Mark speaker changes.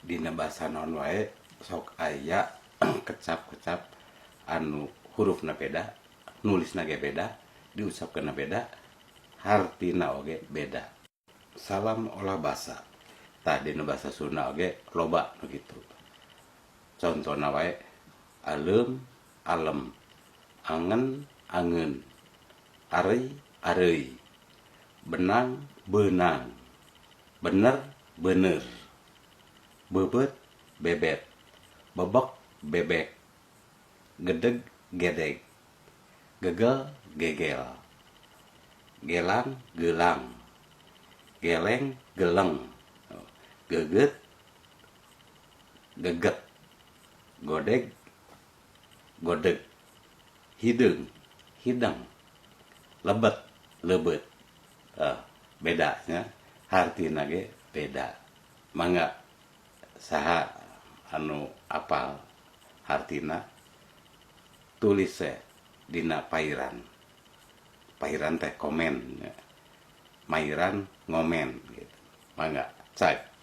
Speaker 1: Dina basa naon wae sok aya kecap-kecap anu hurufna beda, nulisna ge beda, diucapkeunna beda, hartina oge beda. Salam olah basa. Tah, dina basa Sunda oge loba nu kitu. Contona wae aleum, alem, angen, angeun, areuy, areuy, benang, beunang, bener, beuneur, beubeut, bebet, bebek, bebek, gedeg, gedeg, gegel, gegel, gelang, geulang, geleng, geleng, geugeut, geget, godeg, godeg, hideung, hideng, lebet, leubeut. Beda nya, hartina ge beda. Mangga saha anu apal hartina, tulis we dina pairan. Pairan teh komen nya. Mairan ngomen gitu. Mangga cek.